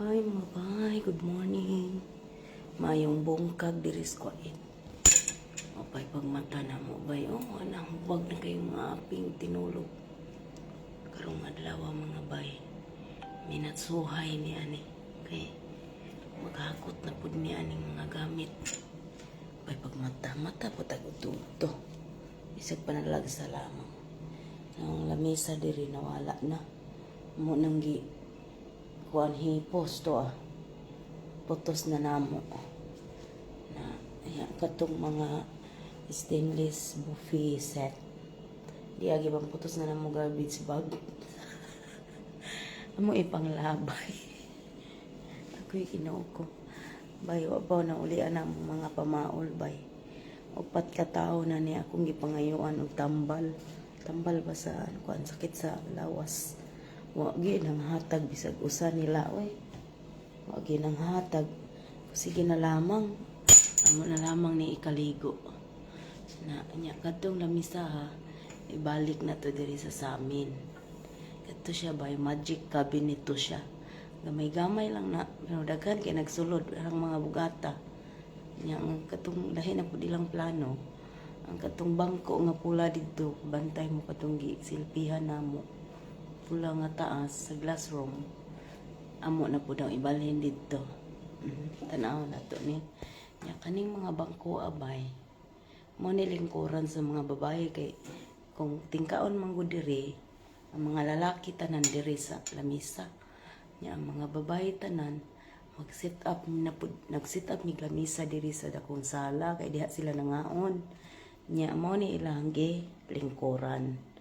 Hi, mga bay, good morning. Mayong bungkag diri sa Kuwait. Mapay pagmata na mo bay. Oh, anang hubag na kayong mga aping tinulog. Karong adlaw, mga bay. Minatsuhay ni ani. Okay. Maghakot na pud ni aning mga gamit. Bay pagmata, mata po tag to. Bisag panalagsa lamang. Ang lamisa diri nawala na. Mo nang gi kuan hipos to ah. Putos na namo. Na aya katong mga stainless buffet set. Di agi bang putos na namo garbage bag. Amo ipanglabay. Ako'y Ginoo ko. Bay, wa pa na uli ang mga pamaol, bay. Upat ka tawo na ni akong gipangayuan og tambal. Tambal ba sa ano kuan sakit sa lawas. Wa gyud ang hatag bisag usa nila oy. Wa gyud ang hatag. Sige na lamang. Amo na lamang ni ikaligo. Na nya kadtong lamisa ha. Ibalik na to diri sa amin. Kadto siya bay, magic cabinet to siya. Gamay-gamay lang na pero daghan kay nagsulod ang mga bugata. Nya ang katong lahi na pud ilang plano. Ang katong bangko nga pula didto, bantay mo katong gi silpihan namo. Pula nga taas sa glass room. Amo na pud ang ibalhin didto. Tanaw na to ni. Nya kaning mga bangko abay. Mo ni lingkuran sa mga babae kay kung tingkaon man gud diri, ang mga lalaki tanan diri sa lamisa. Nya ang mga babae tanan mag-set up na pud, nag-set up ni lamisa diri sa dakong sala kay diha sila nangaon. Nya mo ni ilang gi lingkuran.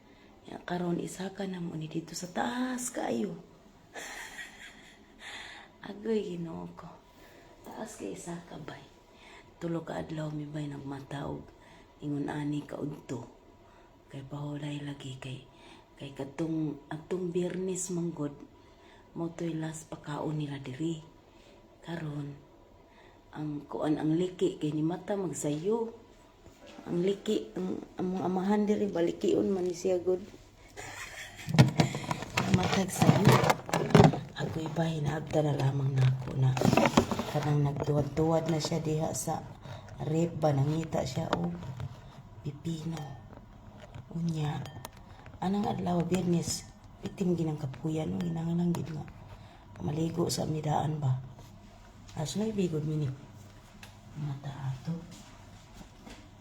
Nya karon isa ka na mo ni dito sa taas kaayo. Agoy, Ginoo ko. Taas kay isa ka bay. Tulo ka adlaw mi bay nagmata og ingon ani ka udto. Kay pahulay lagi kay katong atong Biyernes manggod mo to'y last pakaon nila diri. Karon ang kuan, ang liki kay ni mata magsayo. Ang liki ang among amahan diri balikion man ni siya gud. Matag sayo. Agoy ba, hinaabta na lamang nako na kanang nagtuwad-tuwad na siya diha sa rep ba, nangita siya og pipino. Unya, anang adlaw Biyernes, itim ginang kapuyan no, ginangalang gid nga maligo sa midaan ba. As na ibigod mi ni mata ato.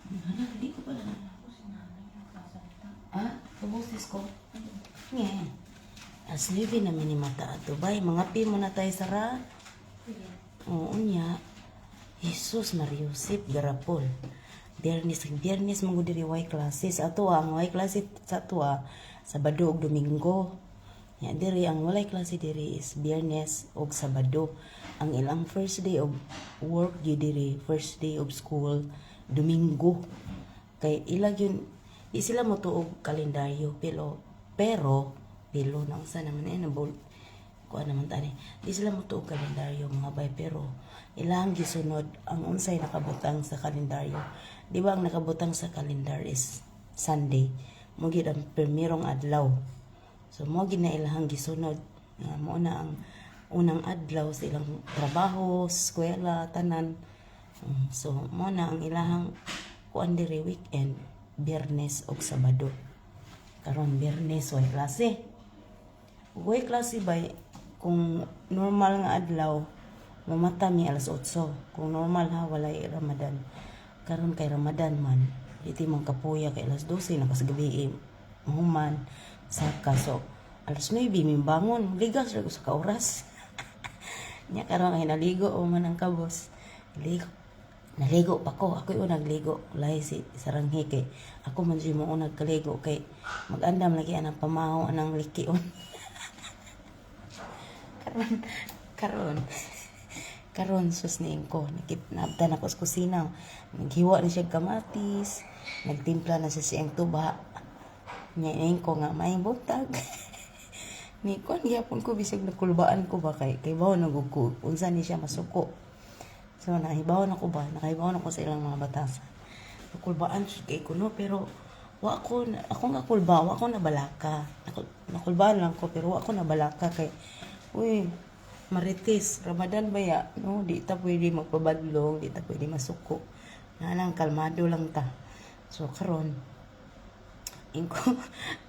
Hala, di ko pala. Ah, kabusis ko. Nge. As nuebe namin ni mata ato. Bay, mga pi muna tayo sara. Oo niya. Jesus Mariusip, garapol. Biyernes, Biyernes mga diri way classes. Ato ah, ang way klase sa ato ah, Sabado ug Domingo. Ya diri ang walay klase diri is Biyernes ug Sabado. Ang ilang first day of work gyud diri, first day of school, Domingo. Kay ila gyud di sila mo tuog kalendaryo pero pero pero nang sa naman eh nabol kuan naman tani, di sila mo tuog kalendaryo, mga bay, pero ilang gisunod ang unsay nakabutang sa kalendaryo. Di ba ang nakabutang sa calendar is Sunday mo gid ang primerong adlaw? So mo gid na ilahang gisunod nga mo na ang unang adlaw sa ilang trabaho, eskwela, tanan. So mo na ang ilahang kuan diri, weekend, Biyernes ug Sabado. Karon Biyernes way klase. Way klase bay, kung normal nga adlaw mamata mi alas 8. Kung normal ha, walay Ramadan. Karon kay Ramadan man, iti man kapuya kay alas 12 na kasagabi eh, mahuman saka, so alas 9 mi bangon, ligas ra ko sa kaoras. Nya karon ay naligo o man ang kabos. Ligo. Naligo pa ko. Ako yung nagligo. Lahi si Saranghi kay ako man siya mo nagkaligo kay mag-andam lagi anang pamaho anang likion. Karon karon karon sus niing ko nakip naabtan ako sa kusina, naghiwa na siya kamatis, nagtimpla na siya siyang tuba. Nya niing ko nga may buntag ni kuan gyapon ko, bisag nakulbaan ko ba kay kay bawo nagug ko unsa ni siya masuko. So nahibaw na ko ba, nakahibaw na ko sa ilang mga batasan. Nakulbaan siya kay ko no, pero wa ko ako nga kulba, wa ko nabalaka. Nakulbaan lang ko pero wa ko nabalaka kay uy. Marites, Ramadan ba ya? No, di ta pwede magpabadlong, di ta pwede masuko. Na lang kalmado lang ta. So karon, ingko,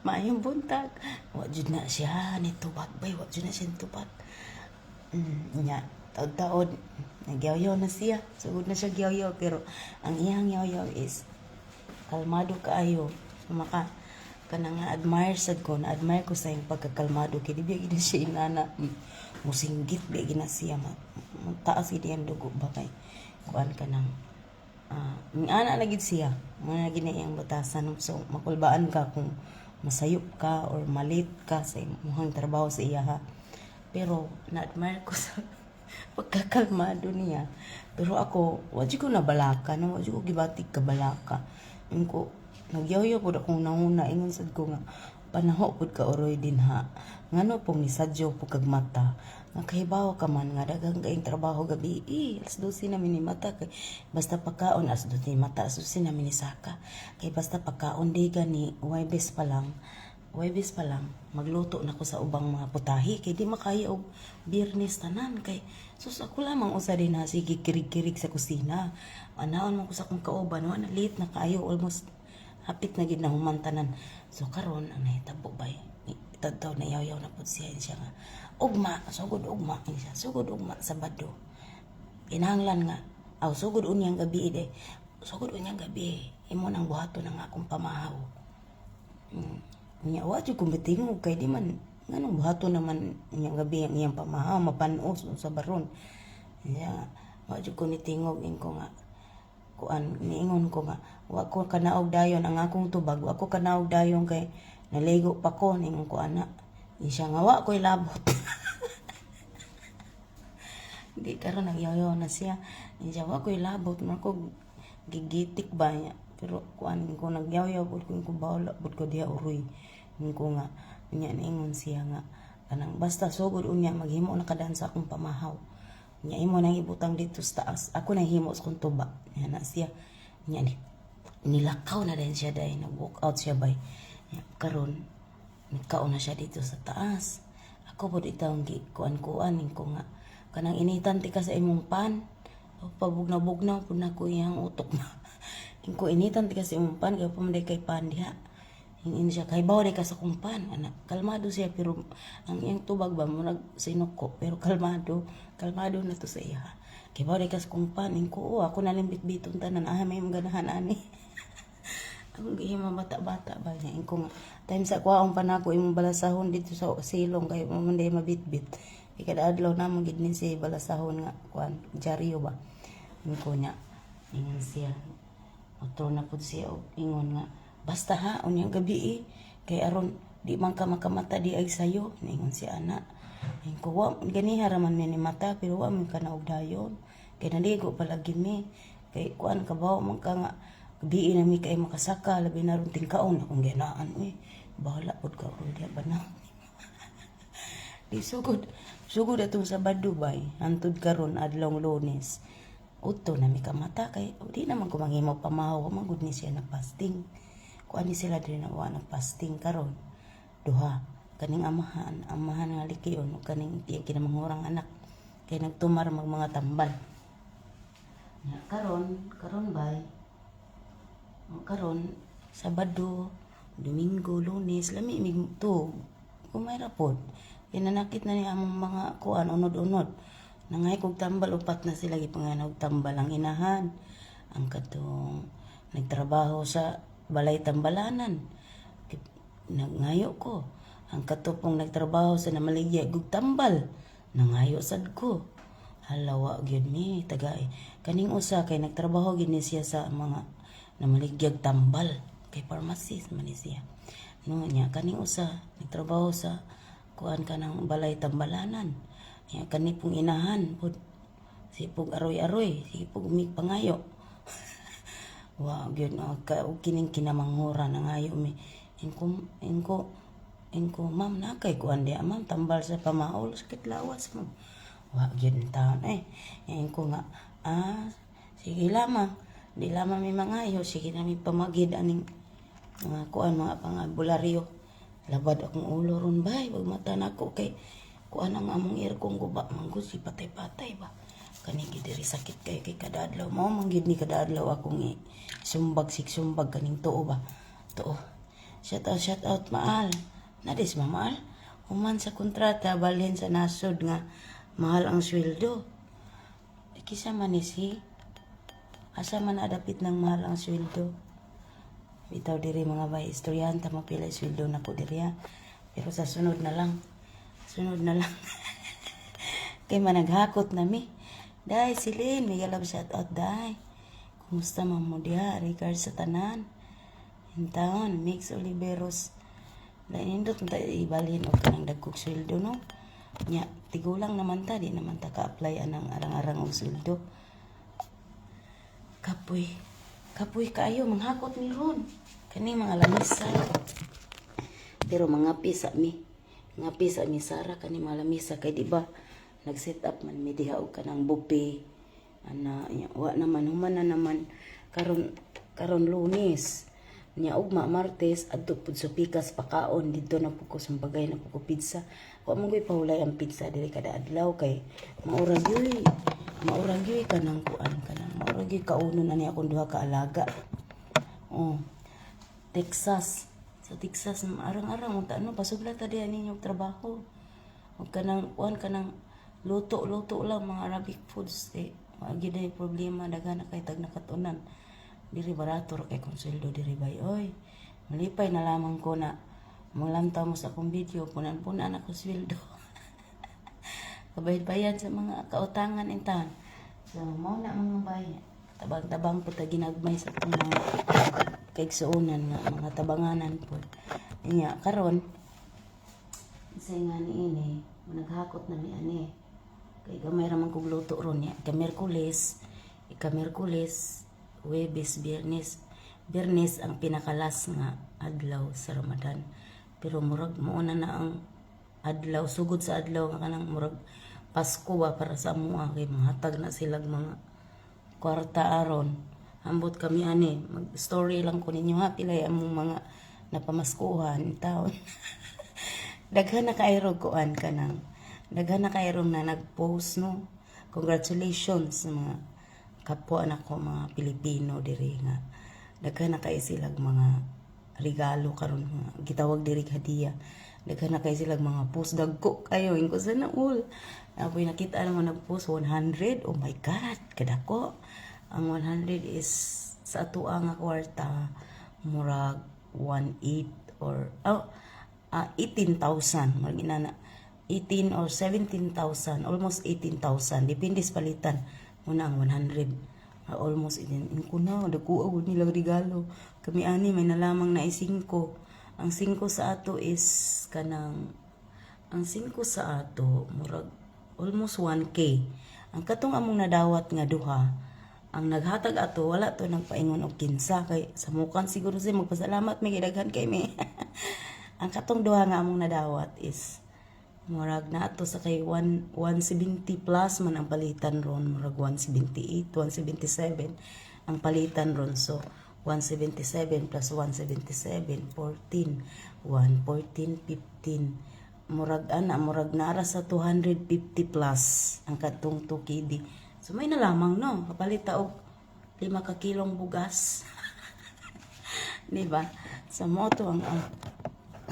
"Maayong buntag." Wa jud na siya nitubag bay, wa jud na siya nitubag. Nya, taod-taod, nagyaw na siya. Sugod na siya gyaw, pero ang iyang yaw is kalmado kaayo. So maka kanang na-admire sad ko, na-admire ko sa iyang pagkakalmado kay di biya gid siya inana musinggit, biya gid na siya taas gid iyang dugo ba kay kuan ka nang ana na gid siya mo na gid na iyang batasan. So makulbaan ka kung masayop ka or malit ka sa imong trabaho sa iya ha, pero na-admire ko sa pagkakalmado niya. Pero ako, wa jud ko nabalaka no, wa jud ko gibatik kabalaka. Ingko, nagyawyaw pud akong nanguna, ingon sad ko nga panaho pud ka, uroy, dinha. Ngano pong nisadyo pud kag mata nga kahibaw ka man nga daghang kaayong trabaho gabi eh, alas 12 na mi ni mata kay basta pagkaon alas 12 mata, alas 12 na mi ni saka kay basta pagkaon di gani Huwebes pa lang, Huwebes pa lang magluto na ko sa ubang mga putahe kay di makaya og Biyernes tanan kay sus, ako lamang usa din na sige kirig-kirig sa kusina. Anaon man ko sa akong kauban, wa na, late na kaayo, almost hapit na gid na human tanan. So karon ang nahitabo bay, tadtaw na yaw na pud siya. Siya nga, "Ugma, sugod ugma," siya, "sugod ugma Sabado. Kinahanglan nga aw sugod unyang gabi de, sugod unyang gabi imo nang buhaton ang akong pamahaw." Nya wa jud ko mitingog kay di man nganong buhaton naman unyang gabi ang iyang pamahaw, mapanos sa baron. Nya wa jud ko nitingog. Ingko nga kuan, niingon ko nga wa ko kanaog dayon ang akong tubag, wa ko kanaog dayon kay naligo pa ko, ningon ko ana. Di siya nga wa ko'y labot. Di karon nagyaw na siya. Di siya wa ko'y labot man ko gigitik ba niya. Pero kuan ko, nagyaw pud ko ko, "Bahala pud ko diha, uroy," ko nga. Nya niingon siya nga kanang basta sugod unya maghimo na kadan sa akong pamahaw. Nya imo nang ibutang dito sa taas. Ako nang himo sa akong tuba. Nya na siya. Nya ni nilakaw na din siya dahil nag-walk out siya bay. Nya, karon nagkaon na siya dito sa taas. Ako pud itawng gi kuan-kuan ko nga kanang initan ti ka sa imong pan. O, pabugnaw-bugnaw pud nako iyang utok na. Ingko, "Initan ti ka sa imong pan kay pa man kay pan diha." Ingin siya, "Kay baw ka sa kong pan." Ana, kalmado siya pero ang iyang tubag ba mo sinuko, pero kalmado, kalmado na to sa iya. "Kay baw ka sa kong pan." Ingko, "Oh, ako na lang bitbiton tanan. Ah, may imong ganahan ani." Ang gihimo bata-bata ba niya. Ingko nga, time sa kuhaon pa nako imong balasahon dito sa silong kay mo man day mabitbit. Kay kada adlaw na mo gid ni si balasahon nga kuan, dyaryo ba. Ingko niya, ingon siya. Otro na pud siya og ingon nga, "Basta ha, unyang gabi eh. Kay aron di man ka makamata di ay sayo." Ningon siya ana. Ingko, "Wa ganiha ra man mi ni mata pero wa man kanaog dayon. Kay naligo palagi mi. Kay kuan ka ba man ka nga gabi na mi kay makasaka labi na ron tingkaon akong ginaan eh. Bahala pud ka ron diha ba na." Di sugod, sugod atong Sabado bay, hantod karon adlong Lunes. Uto na mi kamata kay di naman ko manghimo pamahaw, man gud ni siya nag-fasting. Kuan ni sila diri na wa nag-fasting karon. Duha kaning amahan, amahan nga likion ug kaning iyang kinamangurang anak kay nagtumar mag mga tambal. Nya karon, karon bay. Karon Sabado, Domingo, Lunes, lami mig tug. Kumay ra pod. Kay nanakit na ni among mga kuan unod-unod. Nangay kog tambal, upat na sila gipanganak og tambal ang inahan. Ang katong nagtrabaho sa balay tambalanan. Nagngayo ko. Ang katupong nagtrabaho sa namaligya gug tambal. Nangayo sad ko. Halawa gyud mi tagay. Kaning usa kay nagtrabaho gid ni siya sa mga namaligyag tambal kay pharmacist man ni siya. No nya kaning usa nagtrabaho sa kuan kanang balay tambalanan. Nya kani pong inahan pud si pug aroy-aroy, sige pug mig pangayo. Wa gyud no ka og kining kinamanghuran nangayo mi. Ingko ingko ingko, "Ma'am, na kay kuan diha, ma'am, tambal sa pamaol, sakit lawas mo." Wa gyud taon eh. Ingko nga, "Ah, sige lamang. Di lamang mi mangayo, sige na mi pamagid aning mga kuan, mga pangabularyo." Labad akong ulo ron bay, pag mata nako kay Kuan ang among aircon, guba man gud si, patay-patay ba. Kani gid diri, sakit kay kay kada adlaw. Mao man gid ni kada adlaw akong i sumbag sig sumbag kaning tuo ba. Tuo. Shout out, shout out, Maal. Nadis Maal. Human sa kontrata, balhin sa nasod nga mahal ang sweldo. Eh, kisa man ni si asa man adapit ng mahal ang sweldo. Bitaw diri, mga bay, istoryahan ta mo pila sweldo na ko diri ha. Pero sa sunod na lang. Sunod na lang. Kay managhakot na mi. Day, Silin, may love shout out, day. Kumusta man mo diha? Regards sa tanan. Intaon, Mix Oliveros. Dahil nindot ta ibalhin og kanang dagkog sweldo, no. Nya, tigulang naman ta, di naman ta ka-apply anang arang-arang og sweldo. Kapoy. Kapoy kaayo, manghakot mi ron. Kani mga lamisa. Pero mga pisa mi. Mga pisa mi Sara kani mga lamisa kay di ba nag-set up man mi diha og kanang buffet. Ana nya, wa naman human na naman karon karon Lunes. Nya ugma Martes adto pud sa pikas pakaon didto na pud ko, sumbagay na pud ko pizza. Wa man koy pahulay ang pizza diri kada adlaw kay maura gyud kanang kuan, kanang maura gyud kaunon ani akong duha ka alaga. Oh. Texas. Sa Texas, arang-arang unta no, pasugla ta diha ninyo og trabaho. Ug kanang kuan, kanang luto-luto lang mga Arabic foods eh. Wa gyud ay problema, daghan na kay tag nakatunan. Diri barato ra kay kung sweldo diri, bay oy. Malipay na lamang ko na mulantaw mo sa akong video, punan-punan ako sweldo. Kabayad-bayad sa mga kautangan intan. So, mao na, mga bay. Tabang-tabang po ta ginagmay sa atong mga kaigsuonan nga mga tabanganan po. Nya karon sa nga ni ini, naghakot na mi ani. Kay gamay ra man kog luto ron niya. Ika Miyerkules, Huwebes, Biyernes. Biyernes ang pinakalas nga adlaw sa Ramadan. Pero murag mauna na ang adlaw, sugod sa adlaw nga kanang murag Pasko ba para sa amoa kay manghatag na silag mga kwarta aron. Ambot kami ani, mag-story lang ko ninyo ha, pilay among mga napamaskuhan taon. Daghan na kayrog kuan, kanang daghan na kayrong na nag-post, no. Congratulations sa mga kapwa nako mga Pilipino diri nga daghan na kay silag mga regalo karon, mga gitawag diri hadiah. Daghan na kay silag mga post, dagko kayo, inko sana all. Apoy nakita naman nag-post 100. Oh my God, kadako. Ang 100 is sa atoa nga kwarta murag 1.8 or oh, 18,000, murag inana, 18 or 17,000, almost 18,000, depende sa palitan muna ang 100. Almost 18. Inko na dako agud nila regalo. Kami ani may nalamang na 5. Ang 5 sa ato is kanang, ang 5 sa ato murag almost 1K. Ang katong among nadawat nga duha, ang naghatag ato wala to nagpaingon og kinsa kay samukan siguro siya, magpasalamat may gidaghan kay mi. Ang katong duha nga among nadawat is murag na ato sa kay 1, 170 plus man ang palitan ron, murag 178, 177 ang palitan ron. So 177 plus 177, 14, 1, 14, 15, murag ana, murag nara sa 250 plus ang katong 2 KD. So may na lamang, no, kapalit ta og 5 ka kilong bugas, di ba? Sa moto ang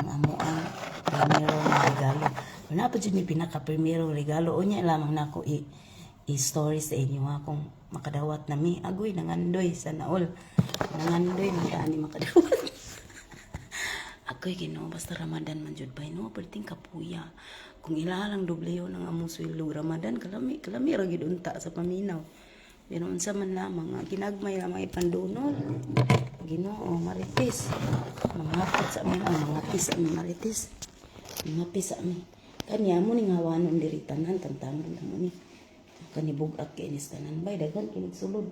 amo ang primero nga regalo. Wala pa jud ni pinaka primero regalo. Unya lamang nako i i-story sa inyo ha kung makadawat na mi. Agoy, nangandoy sa naol. Nangandoy man ani makadawat. Agoy, Ginoo, basta Ramadan man jud bay, no, perting kapuya. Kung ilalang doble yun ang among sweldo Ramadan, kalami, kalami ra gyud unta sa paminaw. Pero unsa man lamang, nga ginagmay lamang ipandunol. Ginoo, marites. Mga sa amin, ang mga sa amin, marites. Mga sa amin. Kanya mo ni nga wanon diri tanan, tantanon lang mo ni. Kani bugat kay inis tanan bay, daghan kinig sulod.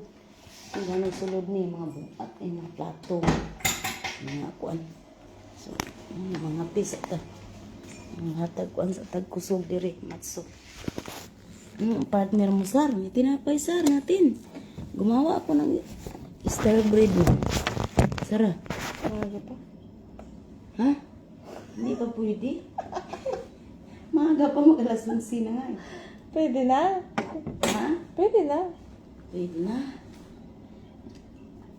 Ang ganong sulod ni mga bugat ay mga plato. Mga kuan. So, mga pisa ta. Mga hatag kuan sa tagkusog diri, matso. Partner mo, sir, may tinapay, sir, natin. Gumawa ako ng style bread mo. Sara, Ano pa? Ha? Hindi pa pwede? Maaga pa, mag alas 11 na nga eh. Pwede na. Ha? Pwede na. Pwede na.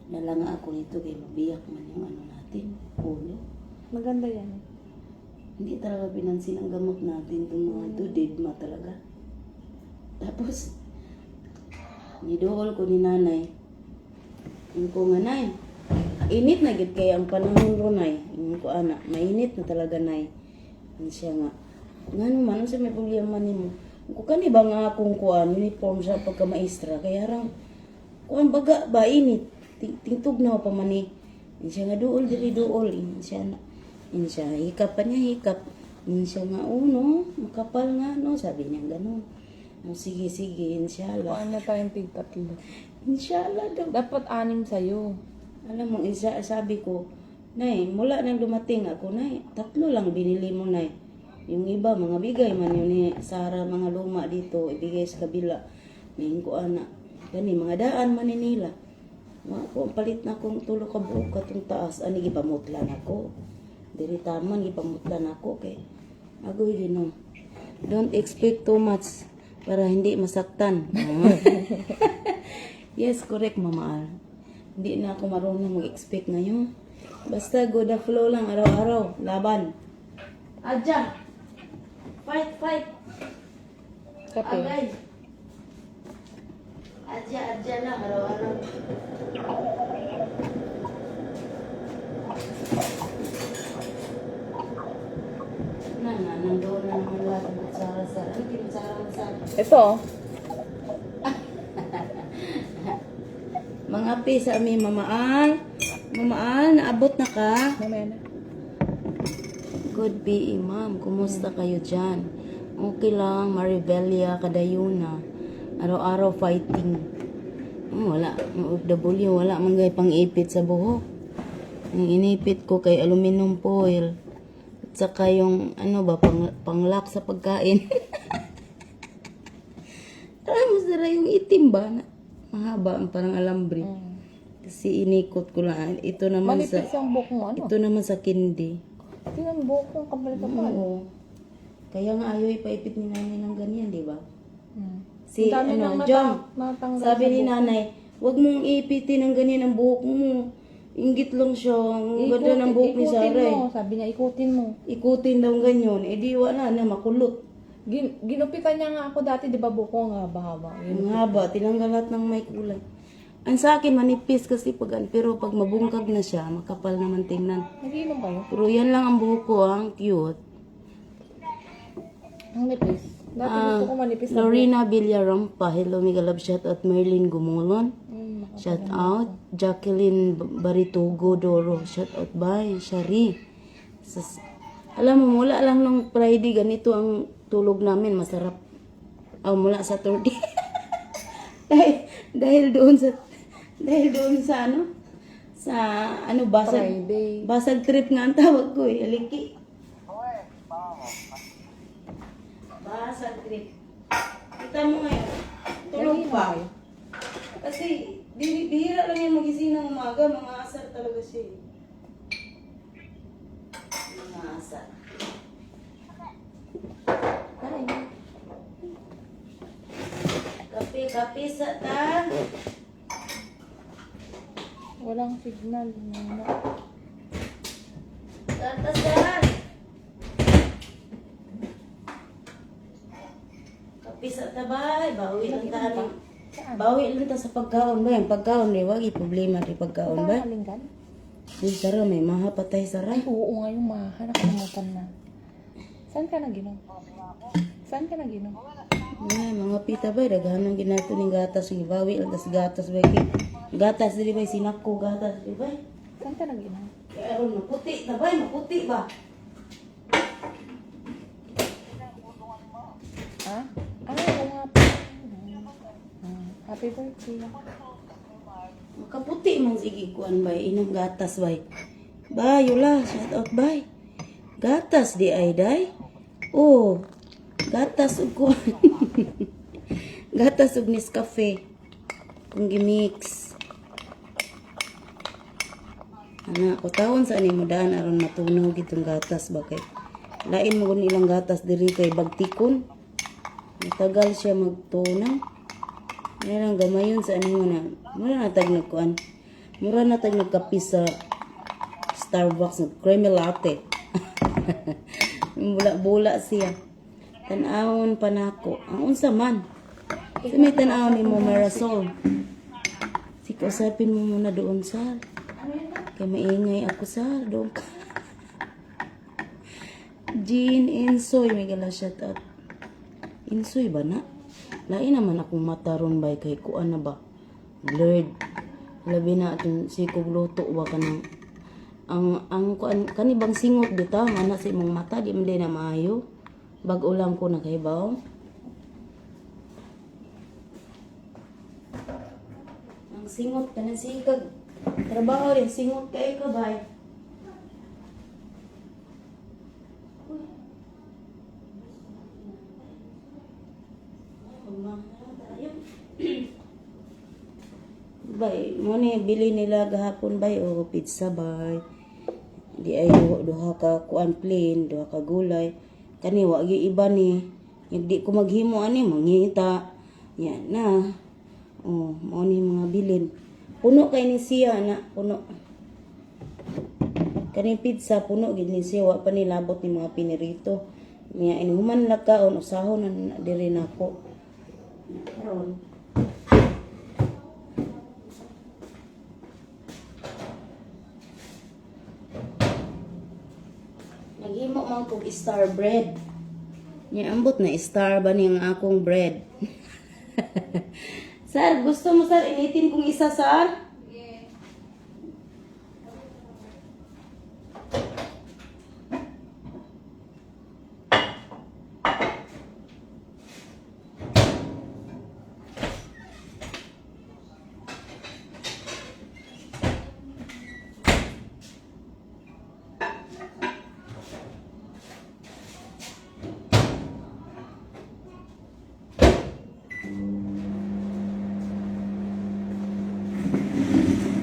Nalanga ako nito kay mabiyak man yung ano natin, ulo. Maganda yan. Hindi talaga pinansin ang gamot natin itong mga ito, dead ma talaga. Tapos, nidool ko ni nanay. Yung ko nga, "Nay, init na gid kay ang panahon ro, nay." Ingon ko ana, "Mainit na talaga, nay." Ano siya nga, "Ngano man, unsa may problema nimo?" Ko kani ba nga akong kuan uniform sa pagkamaestra kaya rang kuan baga ba init. Tingtugnaw pa man ni. Ingon siya nga, "Duol diri, duol." Ingon siya na. Ingon siya, hikap pa niya, hikap. Ingon siya nga, "Oh no, makapal nga no," sabi niya ganun. "Oh, sige, sige, inshallah." Kuhaan na tayong tig tatlo. Inshallah daw. Dapat anim sa'yo. Alam mo, isa, sabi ko, "Nay, mula nang dumating ako, Nay, tatlo lang binili mo, Nay. Yung iba, mga bigay man yun ni Sara, mga luma dito, ibigay sa kabila." Ngayon ko, ana, gani, mga daan man ni nila. Wa ko, ang palit na akong tulo ka buok katong taas. Ani, gipamutlan ako. Diri taman, gipamutlan ako. Kay, agoy din, no. Don't expect too much para hindi masaktan. Yes, correct, Mama Al. Hindi na ako marunong mag-expect ngayon. Basta go the flow lang araw-araw. Laban. Adya! Fight, fight! Kape. Agay! Adya, adya lang araw-araw. Na, na, nandoon na naman lahat ng kutsara sa... Ano kinutsara mo sa... Ito, oh. Mga pi sa amin, Mama Al. Mama Al, naabot na ka? Mamaya na. Good being, ma'am. Kumusta kayo dyan? Okay lang, Maribelia Kadayuna. Araw-araw fighting. Oh, wala. Ang OFW, wala man gay pang-ipit sa buhok. Ang inipit ko kay aluminum foil. At saka yung, ano ba, pang-lock sa pagkain. Alam mo, sira yung itim ba? Na, mahaba, ang parang alambre. Kasi inikot ko lang. Ito naman sa, Manipis ang buhok mo, ano? ito naman sa kindi. Tingnan ang buhok ko, ang kapal-kapal. Oo. Kaya nga ayaw ipaipit ni nanay ng ganyan, di ba? Si, Ang dami ano, nang Jong, natanggal sabi sa ni buhok. nanay, "Huwag mong ipitin ng ganyan ang buhok mo." Inggit lang siya. Ang ganda ng buhok ni Ikutin Sarah eh. mo, sabi niya, ikutin mo. Ikutin daw ganyan. Eh di wala na, makulot. Ginupitan niya nga ako dati, di ba buhok ko ang haba-haba. Ang haba, tinanggal lahat ng may kulay. Ang sa akin, manipis kasi pag, pero pag mabungkag na siya, makapal naman tingnan. Nagiinom kayo? Pero yan lang ang buhok ko, ah, ang cute. Ang nipis. Dati gusto ko manipis na buhok. Lorena Villarampa, hello, mega love shout out. Merlin Gumulon, shout out. Jacqueline Baritugo Doro, shout out bye. Shari. Alam mo, mula lang nung Friday, ganito ang tulog namin, masarap. Oh, mula Saturday. Dahil doon sa ano, sa ano, basag, Friday. basag trip nga ang tawag ko eh, aliki. Basag trip. Kita mo ngayon, tulog Nagiinom pa. kayo? Kasi, bihira lang yan magising ng umaga, mga asar talaga siya eh. Mga asar. Tara, yun. Kape, kape sa ta. Walang signal. Wala. Tatasan. Kape sa tabay, bawi lang ta. Saan? Bawi lang ta sa pagkaon ba? Yung pagkaon, di wag problema di pagkaon ba? Parang alinggan? Uy, Sara, may mahapatay, Sara. Ay, oo nga yung maha. Nakalimutan na. Saan ka naginom? Saan ka naginom? Ay, mga pita ba, daghan ng ginato ning gatas, yung bawi lang tas gatas ba? Kay gatas dili ba sinako gatas di ba? Saan ka naginom? Kaya aron maputi na ba, maputi ba? Ha? Ah, oo nga pa. Happy birthday. Makaputi man sige kuan bay, inom gatas bay. Bay, yula, shout out bay. Gatas di ay day. Oh, gatas ug kuan. Gatas ug Nescafe. Kung gimix. Ana, ko tawon sa ani mo daan aron matunaw gitong gatas ba kay. Lain mo gud ilang gatas diri kay bagtikon. Matagal siya magtunaw. Yan lang gamayon sa ano na. Mura na tag nagkuan. Mura na tag nagkape sa Starbucks nag creamy latte. Bula-bula siya. Tan-awon pa nako. Ang unsa man. Sa may tan-awon nimo Marisol. Sige, usapin mo muna doon, Sal. Kay maingay ako, Sal. Doon ka. Jean Insoy, may gala shout out. Insoy ba na? Lain naman akong mata ron bay kay kuan na ba? Blurred. Labi na atong sikog luto ba kanang ang kuan kani bang singot bitaw mana sa imong mata di man day na maayo. Bag-o lang ko nakahibaw. Ang singot kanang sikag trabaho rin singot kay ka bay. Bay, mo ni bili nila gahapon bay o pizza bay. Di ay duha ka kuan plain, duha ka gulay. Kani wa gyud iba ni. Yung di ko maghimo ani mangita. Yan na. Oh, mao ni mga bilin. Puno kay ni siya na, puno. Kani pizza puno gid ni siya, wa pa nilabot ni mga pinirito. Niya inuman la kaon usahon na na diri nako. Karon. Naghimo man kog star bread. Nya ambot na star ba ni ang akong bread. Sir, gusto mo sir initin kong isa sir?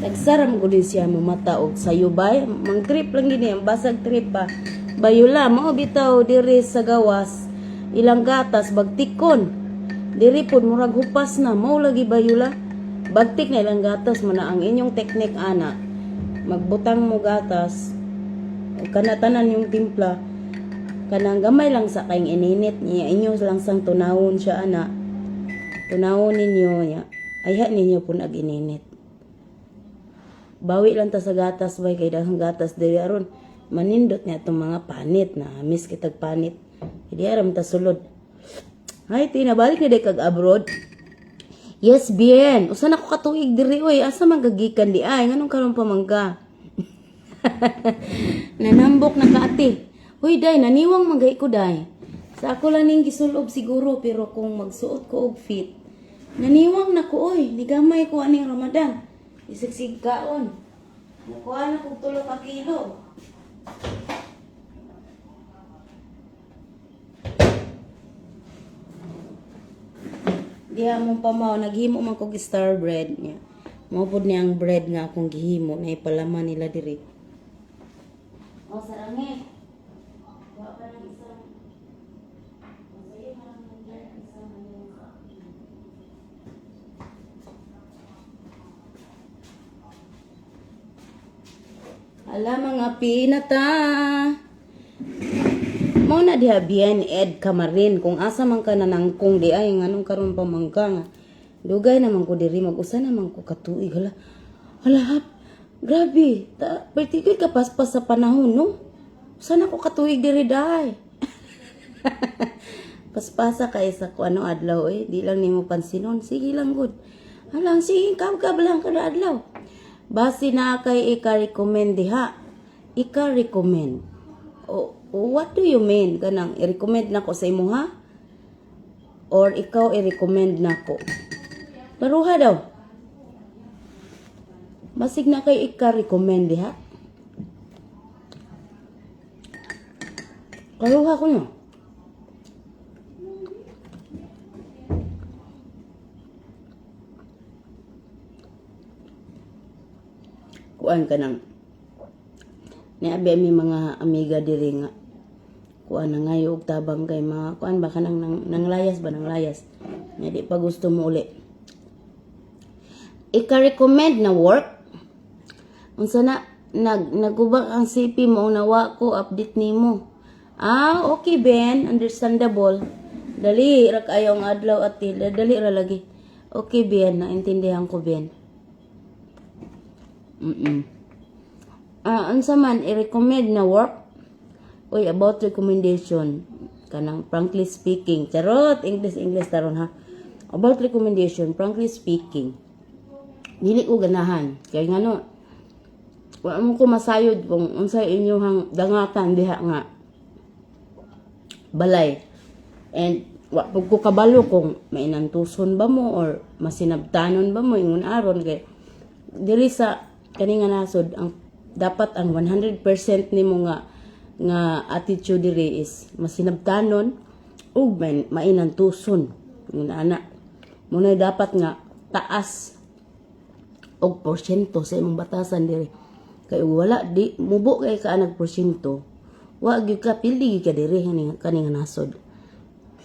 Tagsaram ko din siya mamata og sayo bay. Mang trip lang gini, ang basag trip ba. Bayula, mao bitaw diri sa gawas. Ilang gatas bagtikon. Diri pod murag hupas na, mao lagi bayula. Bagtik na ilang gatas mo na ang inyong teknik ana. Magbutang mo gatas. O kana tanan yung timpla. Kanang gamay lang sa kayong ininit niya inyo lang sang tunawon siya ana. Tunawon ninyo niya. Ayha ninyo pun ag ininit. Bawi lang ta sa gatas bay kay daghang gatas diri aron manindot niya atong mga panit na miss kitag panit. Di aram ta sulod. Hay Tina, balik na day kag abroad. Yes, bien. Usa na ko katuig diri oy. Asa man gagikan di ay nganong karon pa man ka? Nanambok na ka ate. Hoy day, naniwang man gay ko day. Sa ako lang ning gisulob siguro pero kung magsuot ko og fit, naniwang na ko oy, nigamay ko aning Ramadan. Isigsig kaon. Nakuha na kog 3 ka kilo. Diha mong pamaw, naghimo man kog star bread niya. Mao pod ni ang bread nga akong gihimo na ipalaman nila diri. O sarangi. Wa pa ng isang. O, sa'yo, parang nandyan ang isang ano yung sa akin. Ala mga pinata. Mao na diha bien Ed Kamarin kung asa man ka nanangkong di ay nganong karon pa man ka nga. Dugay naman ko diri mag-usa naman ko katuig hala. Hala hap. Grabe, ta perti ka paspas sa panahon no. Usa na ko katuig diri day. Paspasa kay sa ko ano adlaw eh, di lang nimo pansinon. Sige lang gud. Halang sige kab lang kada adlaw. Basi na kay ika-recommend diha. Ika-recommend. O, what do you mean? Kanang i-recommend nako sa imo ha? Or ikaw i-recommend nako? Baruha daw. Basig na kay ika-recommend diha. Karuha ko no. Kuan ka nang niabi mi mga amiga diri nga. Kuan na ngayo og tabang kay mga kuan ba, kanang nang layas ba, nang layas. Nga di pa gusto mo uli. Ika-recommend na work? Unsa na nagubang ang CP mo, nawa ko update nimo. Ah, okay Ben, understandable. Dali ra kayo ang adlaw at dali ra lagi. Okay Ben, naintindihan ko, Ben. Ah, unsa man i-recommend na work? Uy, about recommendation, kanang frankly speaking, charot, English English taron ha. About recommendation, frankly speaking, dili ko ganahan. Kay ngano, wa mo ko masayod kung unsay inyong dangatan diha nga balay. And wa pud ko kabalo kung mainantuson ba mo or masinabtanon ba mo ingon aron, kay diri sa kani nga nasod, ang dapat ang 100% nimo nga attitude diri is masinabtanon ug mainantuson ingon ana mo. Dapat nga taas og porsyento sa imong batasan diri, kay ug wala, di mubo kay ka nag porsyento, wa gyud ka, pildi gyud ka diri kani nga nasod.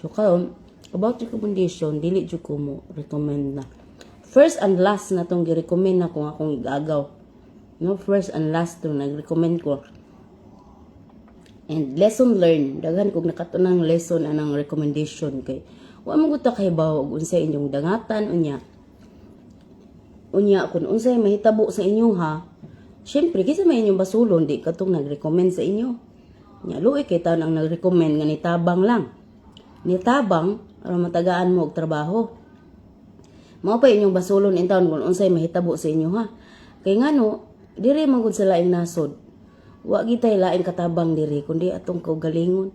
So karon, about recommendation, dili jud ko mo recommend na. First and last na tong gi-recommend na kung akong igagaw, no? First and last to nag-recommend ko. And lesson learned, daghan kog nakatunang lesson anang recommendation, kay wa man gud ta kahibaw og unsay inyong dangatan unya. Unya kung unsay mahitabo sa inyo ha, syempre kinsa may inyong basulon, di katong nag-recommend sa inyo? Nya luoy kay taon ang nag-recommend nga nitabang lang. Nitabang aron matagaan mo og trabaho. Mao pa inyong basulon in taon kung unsay mahitabo sa inyo ha. Kay ngano, diri man gud sa laing nasod. Wa gitay laing katabang diri kundi atong kaugalingon.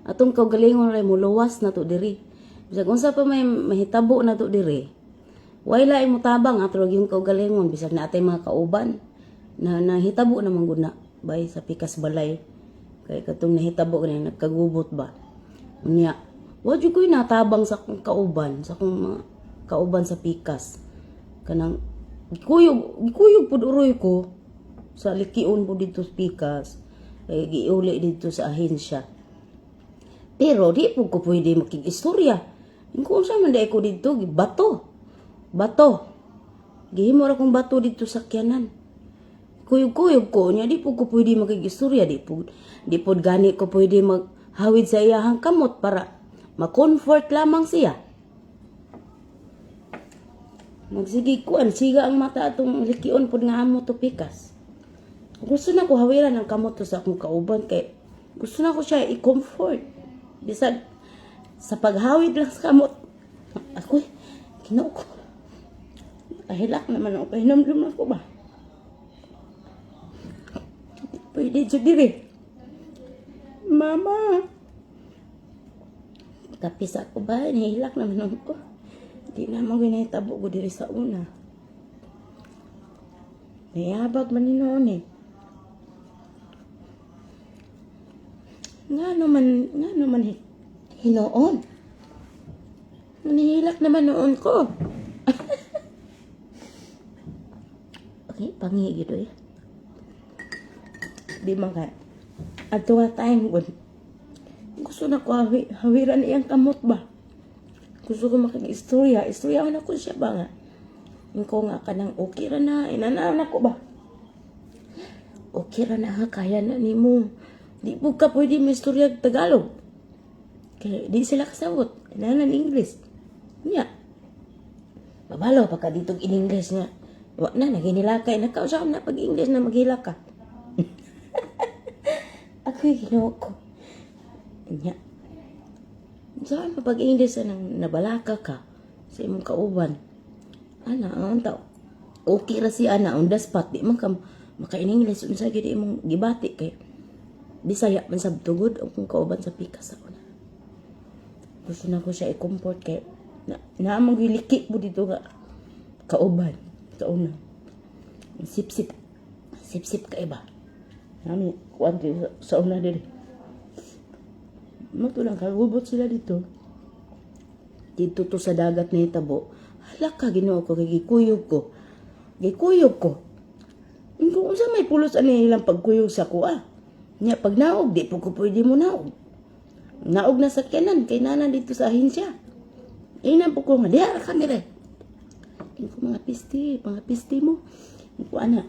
Atong kaugalingon ray muluwas na to diri. Bisag unsa pa may mahitabo na to diri, way laing motabang ato yung kaugalingon, bisag na atay mga kauban na nahitabo naman gud na bay sa pikas balay, kay katong nahitabo kani nagkagubot ba. Unya wa jud ko'y natabang sa akong kauban, sa akong mga kauban sa pikas. Kanang gikuyog gikuyog pud uroy ko sa likion po dito sa pikas, kay giuli dito sa ahensya, pero di po ko pwede makig-istorya. Kung unsa man diay ko dito, bato. Bato. Gihimo ra kong bato dito sa sakyanan. Kuyog-kuyog ko niya, di po ko pwede makig-istorya, di po gani ko pwede maghawid sa iyahang kamot para ma-comfort lamang siya. Magsige kuan, siga ang mata atong likion pod nga amo to pikas. Gusto na ko hawiran ang kamot to sa akong kauban kay gusto na ko siya i-comfort. Bisag sa paghawid lang sa kamot. Ako, Ginoo ko. Kahilak naman ako, kahinumdum ako ba? Pwede jud diri. Mama. Kapis ako ba, nahilak naman ako. Di na mo ginahitabo ko diri sa una. Nayabag man ni noon eh. Nga naman hinoon. Nahilak naman noon ko. Okay, pangi gitu eh. Di man kaya. Ato nga time gud. Gusto na ko hawiran iyang kamot ba. Gusto ko makig-istorya. Istorya na ko siya ba nga. Ko nga kanang okay ra na. Inanaw na ko ba. Okay ra na ha, kaya na nimo. Di po ka pwede maistorya og Tagalog. Kaya di sila kasabot. Inanan English. Nya. Babalo pagka dito in English nga. Wa na, naginilakay. Nakausap na pag English na maghilak ka. Ako'y Ginoo ko. Nya. Saan pa pag English nang nabalaka ka sa imong kauban? Ana, ang tao. Okay ra si ana on the spot, di man ka maka in English unsa gyud imong gibati, kay Bisaya man sab tugod ang kong kauban sa pikas ako na. Gusto na ko siya i-comfort kay na naamang giliki mo dito nga kauban sa una. Sip-sip. Sip-sip ka iba. Nami kuan sa una diri. Mo to lang kagubot sila dito. Dito to sa dagat na itabo. Hala ka, Ginoo ko, kay gikuyog ko. Gikuyog ko. Kung unsa may pulos ani ilang pagkuyog sa kuha. Nya pag naog, di po ko pwede mo naog. Naog na sakyanan kay nana dito sa ahensya. Ina po ko nga diha ra kami re. Ingon ko, mga pisti mo. Ingon ko ana.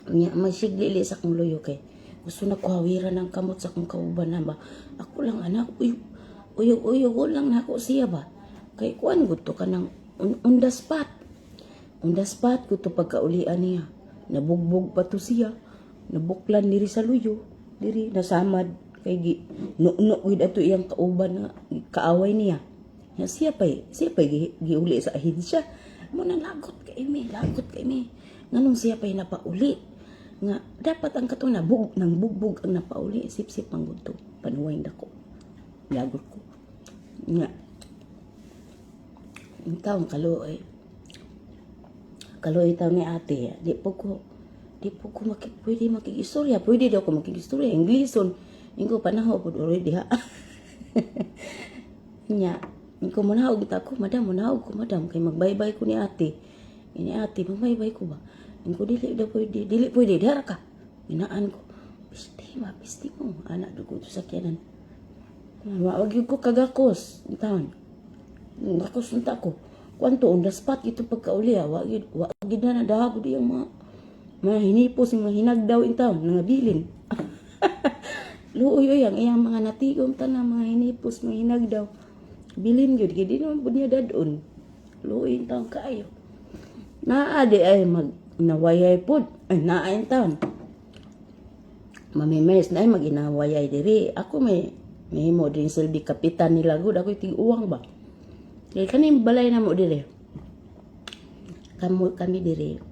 Nya magsiglili sa akong luyo kay gusto na ko hawiran ang kamot sa akong kauban na ba. Ako lang anak, uyog uyog uyog lang na ako siya ba. Kay kuan gud to kanang on the spot. On the spot ko to pagkaulian niya. Nabugbog pa to siya. Nabuklan diri sa luyo. Diri nasamad kay gi no no gid ato iyang kauban nga kaaway niya. Ya, siya pa'y giuli sa ahensya. Mo na lagot kay mi, lagot kay mi. Nganong siya pa'y napauli? Nga dapat ang katong nabug nang bugbog ang napauli, sip-sip ang gudto. Panuway dako. Lagot ko. Nga ang taong kaluoy. Kaluoy taon ni ate, di po ko pwede makigistorya. Pwede daw ko makigistorya. Ingleson. Ingo panaho po already ha. Nya, ko manaog ta ko, madam, manaog ko, madam, kay magbaybay ko ni ate. Ini ate, magbaybay ko ba? Ingo dili daw pwede, dili pwede, diha ra ka. Inaan ko, pisti ma, pisti mo. Anak, dugo to sakyanan. Wa gyud ko kagakos, taon. Gakos unta ko. Kwanto on the spot ito pagkauli ha, wa gyud na nadahag di ang mga hinipos, mga hinagdaw in town, nangabilin. Luoy oy ang iyang mga natigom tanan, mga hinipos, mga hinagdaw. Bilin gyud kay di naman pud niya dadon. Luoy in taon kaayo. Naa di ay mag nawayay pod. Ay naa in taon. Mamimes na ay mag-inawayay diri. Ako may mahimo din silbi kapitan nila gud, ako tig-uwang ba. Kay kaning balay na mo diri. Kamo kami diri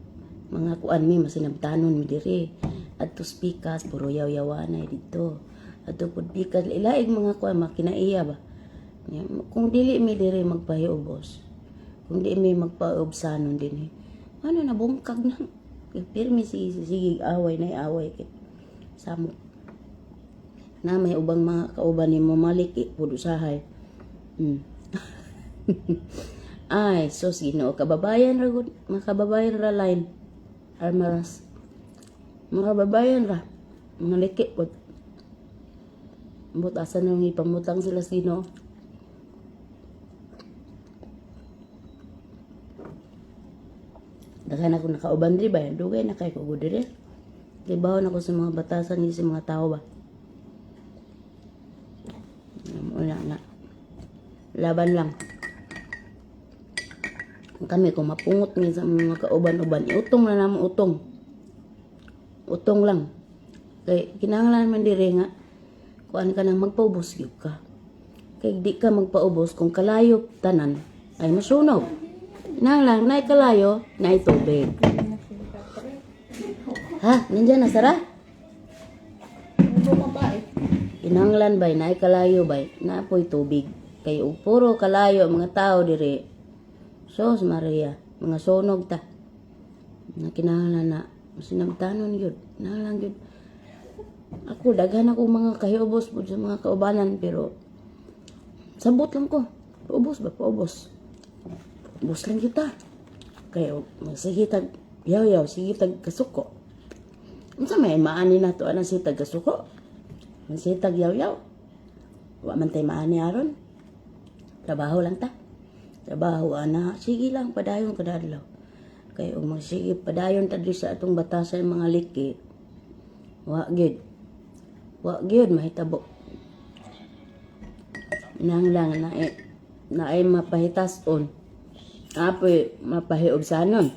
mga kuan mi, masinabtanon mi diri. Adto pikas puro yaw-yawanay didto. Adto pud pikas ilaig mga kuan makinaiya ba. Nya, kung dili mi diri magpahiubos, kung di mi magpaubsanon dinhi, ano na bungkag na. Pirmi sige sige away na away kay samok. Na may ubang mga kauban nimo maliki pud usahay. Ay, sus Ginoo, kababayan ra gud, mga kababayan ra line. Armaras. Mga kababayan ra. Mga liki pud. Ambot asa nang ipamutang sila sa Ginoo. Daghan ako nakauban diri ba, dugay na kay ko gud diri. Kay ako sa mga batasan ni sa mga tao ba. Wala na. Laban lang. Kami kung mapungot mi sa mga kauban-uban, iutong na namo utong. Utong lang. Kay kinahanglan man diri nga kuan ka nang magpaubos gyud ka. Kay di ka magpaubos kung kalayo tanan ay masunog. Kinahanglan naay kalayo, naay tubig. Ha, nandiyan na Sara? Bumaba eh. Kinahanglan bay naay kalayo bay, naapoy tubig. Kay og puro kalayo ang mga tao diri. Sos Maria, mga sunog ta. Na kinahanglan na sinabtanon gyud, kinahanglan gyud. Ako daghan ako mga kahiubos pud sa mga kaubanan pero sabot lang ko. Paubos ba paubos. Ubos lang kita. Kay magsige tag yaw-yaw, sige tag kasuko. Unsa may maani nato anang sige tag kasuko? Sige tag yaw-yaw. Wa man tay maani aron. Trabaho lang ta. Trabaho ana, sige lang padayon kada adlaw. Kay ug magsige padayon ta diri sa atong batasan mga liki. Wa gyud. Wa gyud mahitabo. Nang lang na naay mapahitason. Apoy mapahiubsanon.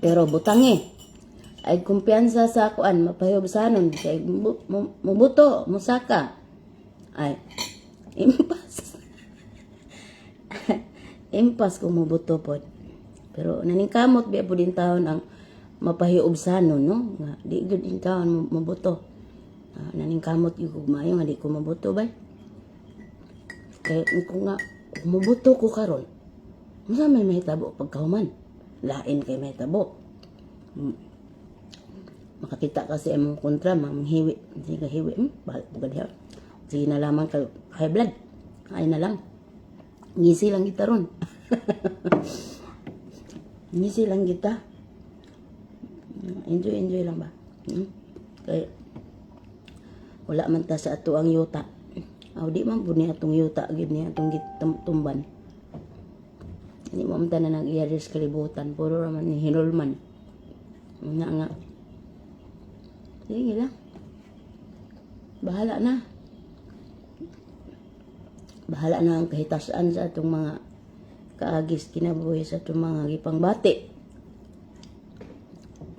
Pero butangi. Ay kumpiyansa sa kuan mapahiubsanon kay mubuto, musaka. Ay impas. Impas kung mubuto pod. Pero naningkamot biya pud taon ang mapahiubsanon no nga di gyud in taon mubuto. Ah, naningkamot gyud kog maayo nga di ko mabuto bay. Kay kung nga kung mubuto ko karon, unsa may mahitabo pagkahuman? Lain kay mahitabo. Makakita kasi ang mga kontra, manghiwi. Sige ka hiwi, bahala po ka diha. Sige na lamang ka high blood. Ay na lang. Ngisi lang kita ron. Ngisi lang kita. Enjoy, enjoy lang ba? Kay, Wala man ta sa ato ang yuta. Aw, di man pud ni atong yuta gid ni atong gitumban. Hindi mo man ta na nag-iya sa kalibutan. Puro raman ni hinulman. Nga nga. Sige lang. Bahala na. Bahala na ang kahitasan sa atong mga kaagis kinabuhi sa atong mga gipangbati.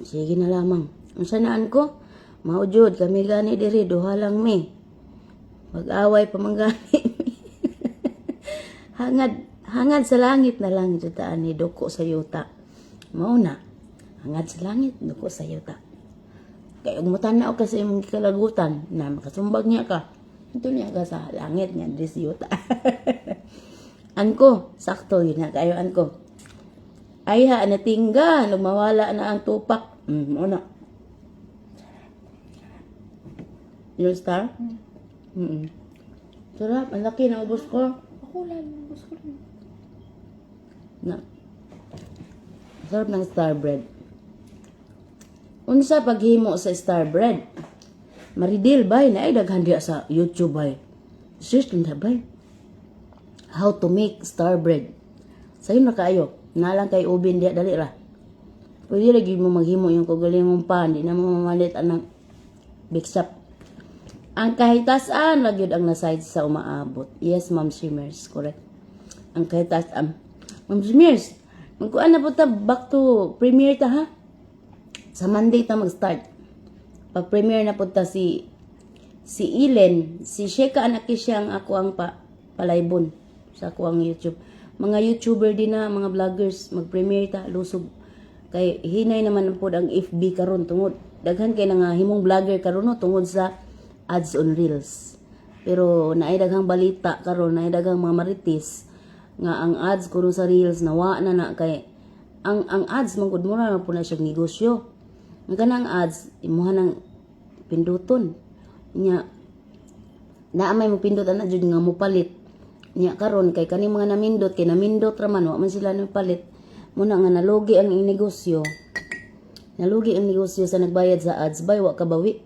Sige na lamang. Unsa naan ko? Mao jud kami gani diri, duha lang mi. Mag-away pa man gani mi. Hangad hangad sa langit na lang jud ta ani, duko sa yuta. Mao na. Hangad sa langit, duko sa yuta. Kay ug mutanaw ka sa imong kalagutan na makasumbag niya ka. Ito niya ka sa langit nga diri sa yuta. Anko, sakto yun na kayo anko. Ay ha, natingga, lumawala na ang tupak. Mao na. Yung star? Sarap, ang laki na ubos ko. Ako lang, gusto ko lang. Na. Sarap ng star bread. Unsa paghimo sa star bread? Maridil bay na ay daghan diya sa YouTube bay. Search lang bay. How to make star bread. Sayo na kaayo. Nalang kay oven diya, dali ra. Pwede lagi mo maghimo yung kaugalingong pan, di na mo mamalit anang big shop. Ang kahitasan lagi ang naside sa umaabot. Yes, Ma'am Shimmers, correct. Ang kahitasan. Ma'am Shimmers, magkuan na po ta, back to premiere ta ha. Sa Monday ta mag-start. Pag premiere na po ta si Ellen, si Sheka anak siya ang ako ang palaybon sa ako ang YouTube. Mga YouTuber din na, mga vloggers, mag-premiere ta, lusog. Kay hinay naman po ang FB karon tungod daghan kay nga himong vlogger karon no, tungod sa ads on reels. Pero naay daghang balita karon, naay daghang mga marites nga ang ads kuno sa reels nawa na na kay ang ads man gud mura na po na siyang negosyo. Ang kanang ads imuha nang pinduton. Nya naa may mo pindot ana jud nga mopalit. Nya karon kay kaning mga namindot kay namindot ra man, wa man sila palit. Muna nga nalugi ang negosyo. Nalugi ang negosyo sa nagbayad sa ads bay, wa kabawi.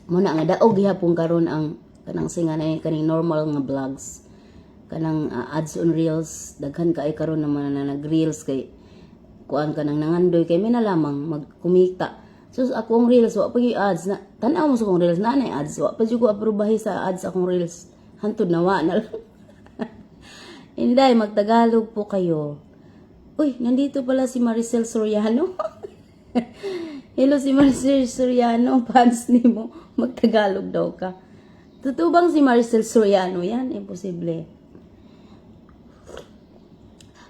Muna nga daog gihapon karon ang kanang singa na kaning normal nga vlogs. Kanang ads on reels, daghan kay karon naman na nag-reels kay kuan kanang nangandoy kay may na lamang magkumita. So akong reels wa pa gyud ads na tan-aw mo sa akong reels na nay ads, wa pa jud ko aprobahi sa ads akong reels. Hantod na wa na lang. Inday, magtagalog po kayo. Uy, nandito pala si Maricel Soriano. Hello si Maricel Soriano, fans ni mo. Magtagalog daw ka. Totoo bang si Maricel Soriano yan? Imposible.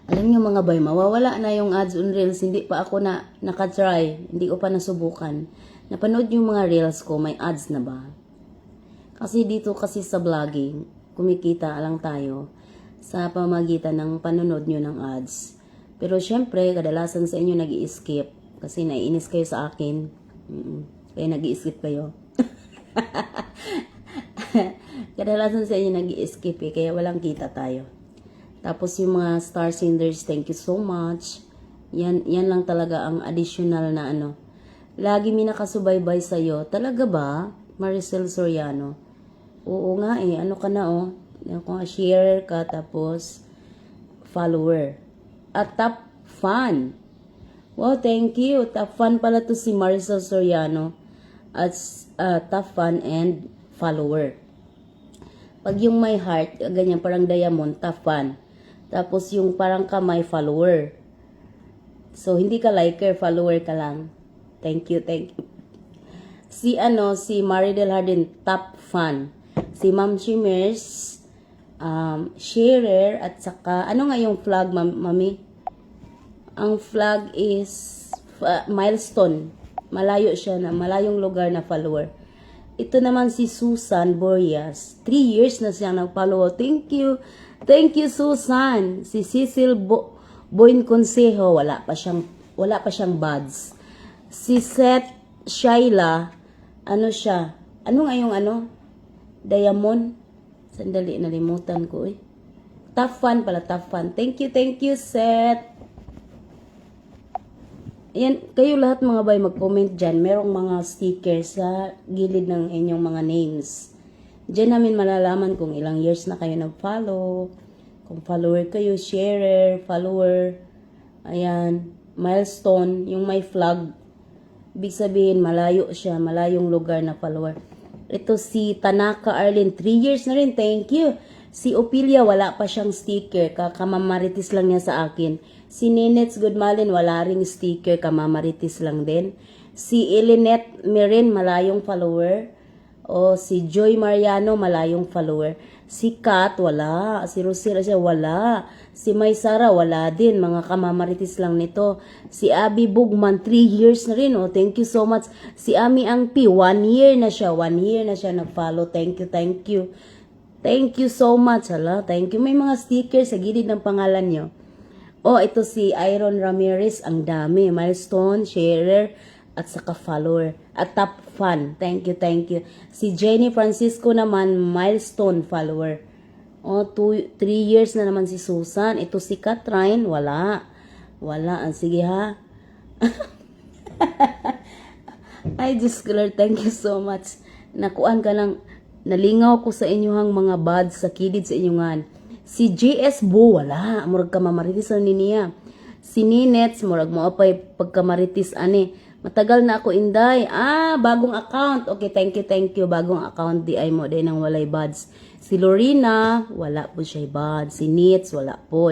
Alam niyo mga bay, mawawala na yung ads on reels. Hindi pa ako na nakatry. Hindi ko pa nasubukan. Napanood yung mga reels ko, may ads na ba? Kasi dito kasi sa vlogging, kumikita lang tayo sa pamagitan ng panonood nyo ng ads. Pero syempre, kadalasan sa inyo nag skip kasi naiinis kayo sa akin. Kaya nag skip kayo. Kadalasan sa inyo nag skip eh, kaya walang kita tayo. Tapos yung mga star senders, thank you so much. Yan, yan lang talaga ang additional na ano. Lagi mi nakasubaybay sa'yo. Talaga ba? Maricel Soriano. Oo nga eh. Ano ka na oh. Kung sharer ka tapos follower. At top fan. Wow, thank you. Top fan pala to si Maricel Soriano. At top fan and follower. Pag yung may heart, ganyan, parang diamond, top fan. Tapos yung parang kamay, follower. So, hindi ka liker, follower ka lang. Thank you, thank you. Si ano, si Maridel Hardin, top fan. Si Ma'am Shimmers, sharer, at saka, ano nga yung flag, mami? Ang flag is milestone. Malayo siya na, malayong lugar na follower. Ito naman si Susan Boreas. 3 years na siya nag-follow. Thank you. Thank you, Susan. Si Cecil Boyne Consejo, wala pa siyang buds. Si Seth Shaila, ano siya? Ano nga yung ano? Diamond? Sandali, nalimutan ko eh. Top fan pala, top fan. Thank you, Seth. Yan, kayo lahat, mga bay, mag-comment dyan. Merong mga stickers sa gilid ng inyong mga names. Diyan namin malalaman kung ilang years na kayo nag-follow. Kung follower kayo, sharer, follower. Ayan, milestone, yung may flag. Ibig sabihin, malayo siya, malayong lugar na follower. Ito si Tanaka Arlene, 3 years na rin, thank you. Si Ophelia, wala pa siyang sticker, kakamamaritis lang niya sa akin. Si Ninets Goodmalin, wala ring sticker, kamamaritis lang din. Si Elinet Mirin, malayong follower. O si Joy Mariano, malayong follower. Si Kat, wala. Si Rosel, siya, wala. Si Maysara, wala din. Mga kamamaritis lang nito. Si Abby Bugman, 3 years na rin. Oh, thank you so much. Si Ami Angpi, 1 year na siya. 1 year na siya nag-follow. Thank you, thank you. Thank you so much. Hala, thank you. May mga stickers sa gilid ng pangalan nyo. Oh, ito si Iron Ramirez, ang dami. Milestone, sharer, at saka follower. At top fan. Thank you, thank you. Si Jenny Francisco naman, milestone follower. Oh, 2, 3 years na naman si Susan. Ito si Katrine, wala. Wala. Ah, sige ha. Ay, Diyos ko Lord, thank you so much. Nakuan ka lang, nalingaw ko sa inyong mga buds sa kilid sa inyong. Si JS Bo, wala. Murag ka mamaritis ni niya. Si Ninets, murag mo apay pagkamaritis ani. Matagal na ako, Inday. Ah, bagong account. Okay, thank you, thank you. Bagong account di ay mo din ang walay buds. Si Lorena, wala po siya buds. Si Nits, wala po.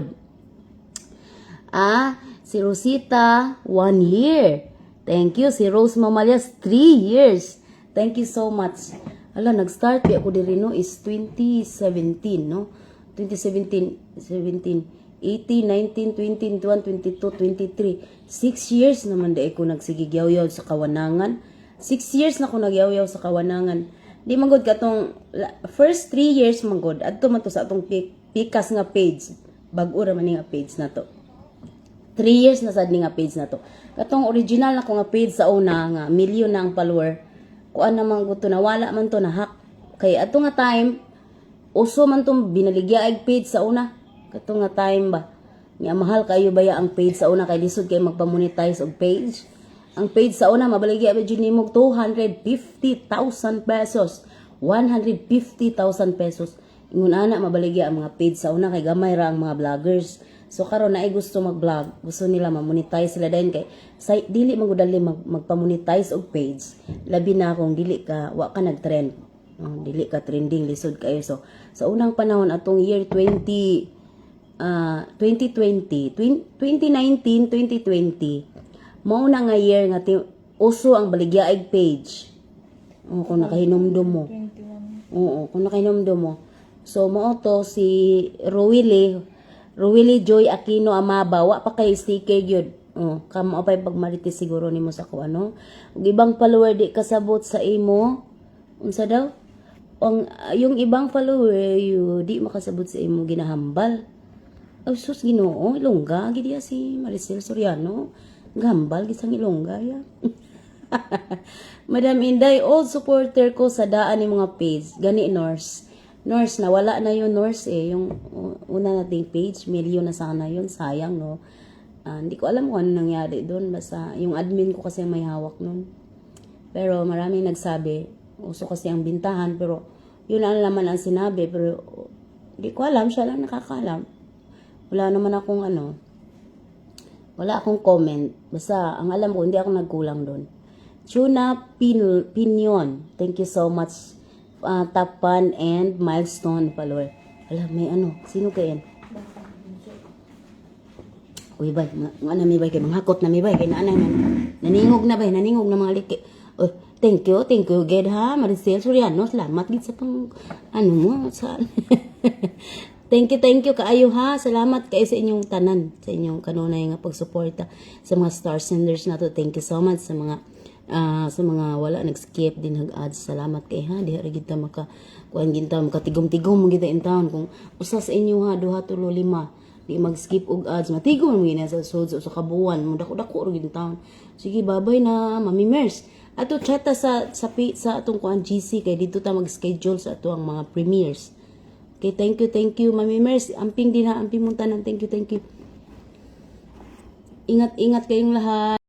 Ah, si Rosita, 1 year. Thank you. Si Rose Mamalias, 3 years. Thank you so much. Ala, nag-start bi ako diri, no, is 2017, no? 2017, 17, 18, 19, 20, 21, 22, 23. 6 years naman di ko nagsigigyaw-yaw sa kawanangan. 6 years na ko nagyaw-yaw sa kawanangan. Di man gud katong first 3 years man gud adto man to sa atong pikas nga page. Bag-o ra man ni nga page na to. 3 years na sad ni nga page na to. Katong original na ko nga page sa una nga million na ang follower. Kuan naman gud to, nawala man to, na hack. Kay ato nga time, uso man tong binaligya page sa una. Kato nga time ba. Nya mahal kayo baya ang page sa una kay lisod kay magpa-monetize og page. Ang page sa una mabaligya ba jud nimo 250,000 pesos. 150,000 pesos. Ingon ana mabaligya ang mga page sa una kay gamay ra ang mga vloggers. So karon naay gusto mag-vlog, gusto nila ma-monetize sila dayon kay sa dili man gud dali magpa-monetize og page. Labi na kung dili ka wa ka nag-trend. Oh, dili ka trending, lisod kayo. So sa unang panahon atong year 20 2020, 2019, 2020, mao na nga year nga uso ang baligyaig page. Oh, kung nakahinumdum mo. 21. Oo, kung nakahinumdum mo. So, mao to si Ruwili, Ruwili Joy Aquino Amaba, wa pa kay sticker gyud. Oh, kamo pa'y pagmarites siguro nimo sa ko ano. Ug ibang follower di kasabot sa imo. Unsa daw? Ang yung ibang follower yu di makasabot sa imo ginahambal. Ay sus, Ginoo, Ilongga gid si Maricel Soriano. Gambal gid sang Ilongga ya. Madam Inday, old supporter ko sa daan ni mga page. Gani nurse. Nurse, nawala na yung nurse eh. Yung una nating page, million na sana yun. Sayang, no? Ah, hindi ko alam kung ano nangyari doon. Basta, yung admin ko kasi may hawak nun. Pero maraming nagsabi, uso kasi ang bintahan, pero yun lang naman ang sinabi. Pero hindi ko alam, siya lang nakakaalam. Wala naman akong ano, wala akong comment. Basta, ang alam ko, hindi ako nagkulang doon. Tuna Pinion. Thank you so much. Top fan and milestone follower. Alam, may ano. Sino kayan? Uy, bay. Nga na mi bay. Kay manghakot na mi bay. Kay naanay na. Naningog na bay. Naningog na mga liki. Uy, thank you. Thank you, ged ha. Maricel Soriano. Salamat gid sa pang, ano mo, sa, thank you, thank you kaayo ha. Salamat kayo sa inyong tanan, sa inyong kanunay nga pagsuporta sa mga star senders nato. Thank you so much sa mga wala nag-skip din nag-ads. Salamat kay ha. Diha ra gid ta maka kuan gid ta makatigom-tigom gid ta in town kung usa sa inyo ha, duha, tulo, lima di mag-skip og ads, matigom mo gina sa sud sa ka buwan mo, dako-dako ra gid taon. Sige, babay na, Mami Mers. Ato chat ta sa atong kuan GC kay dito ta mag-schedule sa ato ang mga premieres. Okay, thank you, thank you, Mami Mers. Amping din ha, amping mong tanan. Thank you, thank you. Ingat, ingat kayong lahat.